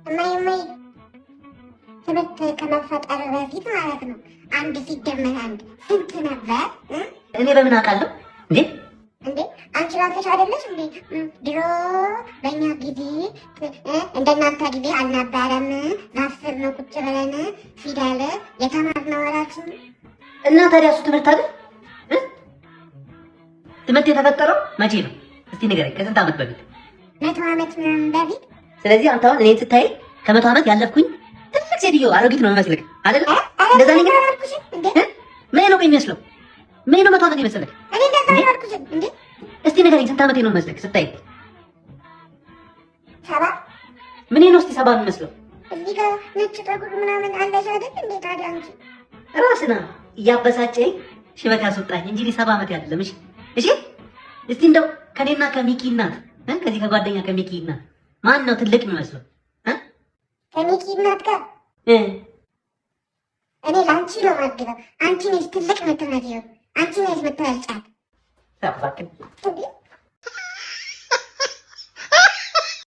እማዬ እማዬ፣ ትምህርት ከመፈጠሩ በፊት ማለት ነው አንድ ሲደመር አንድ ስንት ነበር? እኔ በምን አውቃለሁ እንዴ? እንዴ አንቺ ራስሽ አይደለሽ እንዴ? ድሮ በእኛ ጊዜ እንደናንተ ጊዜ አልነበረም። ዛፍ ስር ነው ቁጭ ብለን ፊደል የተማርነው እራችን። እና ታዲያ እሱ ትምህርት አይደል? ትምህርት የተፈጠረው መቼ ነው? እስቲ ንገረኝ፣ ከስንት ዓመት በፊት? 100 ዓመት ምናምን በፊት። ስለዚህ አንተ አሁን እኔን ስታይ ከ100 ዓመት ያለፍኩኝ ትልቅ ሴትዮ አሮጊት ነው የሚመስልህ አይደል? እንደዛ ነኝ እንዴ? ምን ነው የሚመስለው? ምን ነው 100 ዓመት የመሰለህ? እኔ እንደዛ አላልኩሽም እንዴ? እስቲ ንገረኝ፣ ስንት ዓመቴ ነው የሚመስልህ ስታይ? 70። ምን ነው እስቲ 70 የሚመስለው? እዚህ ጋር ነጭ ፀጉር ምናምን አለሽ አይደል እንዴ? ታዲያ አንቺ ራስና እያበሳጨኝ ሽበት ያስወጣኝ እንጂ እኔ 70 ዓመት አይደለም። እሺ እሺ፣ እስቲ እንደው ከኔና ከሚኪ እናት ከዚህ ከጓደኛ ከሚኪ እናት ማን ነው ትልቅ የሚመስለው? ከሚኪ እናት ጋር እኔ ለአንቺ ነው የማግዘው። አንቺ ነሽ ትልቅ የምትመስይው፣ አንቺ ነሽ የምትበልጫት። እባክህ።